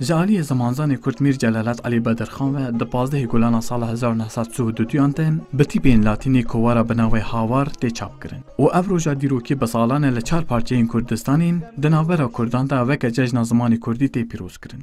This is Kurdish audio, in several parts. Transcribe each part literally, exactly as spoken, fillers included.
Ji aliyê zimanzanê Kurd Mîr Celalet Elî Bedirxan ve di pazdehê Gulana sala hezar û neh sed û sî û duyan de bi tîpên latînî kovara bi navê Havar tê çapkirin û ev roja dîrokî bi salan e li çar parçeyên Kurdistanê di navbera Kurdan de weke cejna zimanê Kurdî tê pîrozkirin.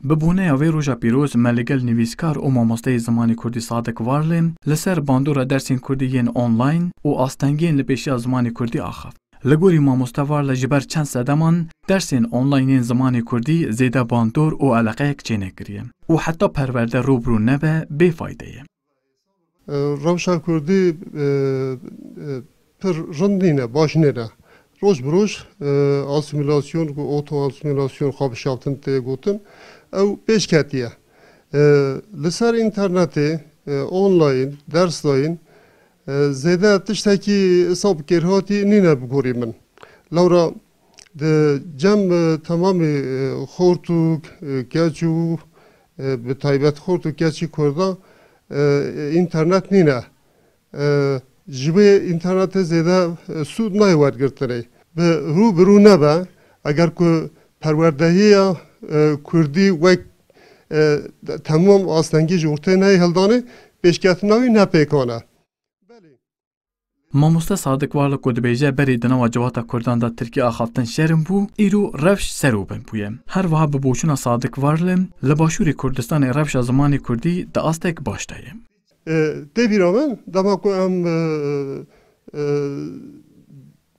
Bi boneya vê roja pîroz me li gel nivîskar û mamosteyê zimanê Kurdî Sadiq Varli li ser bandora dersên Kurdî yên online û astengiyên li pêşiya zimanê Kurdî axaft. Li gorî mamoste Varle ji ber çend sedeman dersên online yên zimanê Kurdî zêde bandor û eleqeyek çênekiriye û heta perwerde rû bi rû nebe bê fayde ye. E, Rewşa Kurdî e, e, pir rind nîne, baş nîne. Roj bi roj e, asîmîlasyon, ku oto-asîmîlasyon xwe bi şaftin tê gotin, ew pêş ketiye. E, Li ser înternetê, e, online ders dayîn, e, zêde tiştekî hesab kêrhatî nîne bi gorî min. Lewra di cem e, temamê e, xort û e, keç û e, bi taybet xort û keçî Kurdan e, înternet nîne. E, Ji vê înternetê zêde e, sûd nayê wergirtinê. Bi rû bi rû nebe, eger ku perwerdehiya e, Kurdî wek e, temam astengî ji ortê neyê hildanê, pêşketina wî ne pêkan e. Belê. Mamoste Sadiq Varli ku dibêje berê di nava civata Kurdan de Tirkî axaftin şerm bû, îro rewş serûbin bûye. Her wiha bi boçûna Sadiq Varli li Başûrê Kurdistanê rewşa zimanê Kurdî di astek baş de ye. E, Tê bîra min, dema ku em e, e,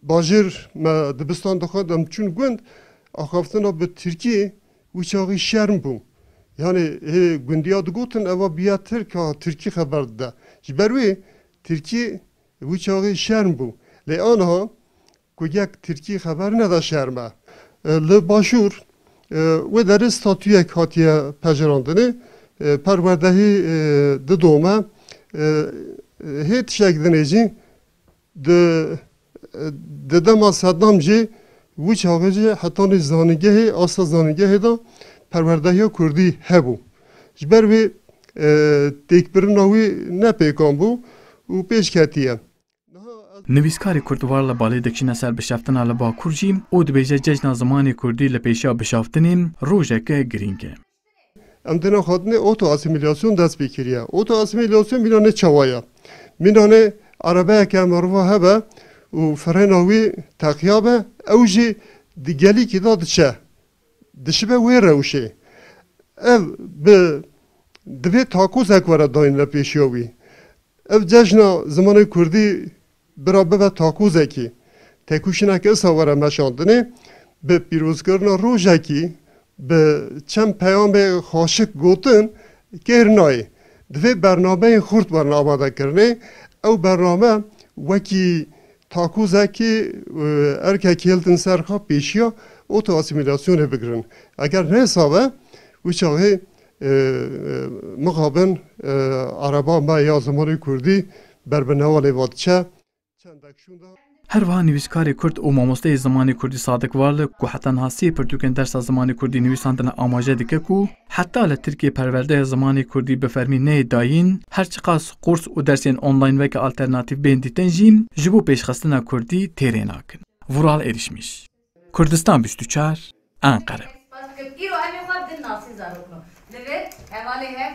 bajêr me dibistan dixwend, em çûn gund, axaftina bi Tirkî wî çaxî şerm bû. Yanî hê gundiya digotin, eva biya Tirk, ha Tirkî xeber dide. Ji ber wê Tirkî wî çaxî şerm bû. Lê aniha ku yek Tirkî xeber neda şerm e. E, Li Başûr e, wê derê statuyek hatiye pejirandinê, e, perwerdehî e, didome, e, hê tiştek dinê jî di, e, di dema Sedam jî wî çaxê jî hetanî zanîngehê, asta zanîngehê de perwerdehiya Kurdî hebû. Ji ber wê e, têkbirina wî ne pêkan bû û pêş ketiye. Nivîskarê Kurd Varla balê dikişîne ser bişaftina li Bakur jî û dibêje cejna zimanê Kurdî li pêşiya bişaftinê rojeke girîng e. Em dêna xwatinê oto-asîmîlasyon dest pê kiriye. Oto-asîmîlasyon mîna ne çawa ye? Mîna ne erebeyeke merova hebe û frêna wî teqiya be, ew jî di gelîkî de diçe. Dişibe wê rewşê. Ev bi divê takozek were dayîn li pêşiya wî. Ev cejna zimanê kurdî bira bibe takozekî. Têkoşînek isa were meşandinê, bi pîrozkirina rojekî, bi çend peyamê xweşik gotin kêr nayê. Divê bernameyên xurt werin amadekirinê. Ew bername wekî takozekî e, erkekî hiltin ser xwe pêşiya oto-asîmîlasyonê bigirin. Eger nesa be, wî çaxê e, e, mixabin e, ereba me ya zimanê kurdî ber bi newalê ve diçe. Çendek şûnda. Her wiha nivîskarê kurd û mamosteyê zimanê kurdî Sadiq Varli ku heta niha sê pirtûkên dersa zimanê kurdî nivîsandine amaje dike ku heta li Tirkiyê perwerdeya zimanê kurdî bi fermî neyê dayîn, her çiqas qurs û dersên online weke alternatîf bên dîtin jî ji bo pêşxistina kurdî têrê nakin. Vural Erişmiş, Kurdistan bîst û çar, Enqere. Îro em ê xwe bi din nasîn zarokno. Li vir hevalê hev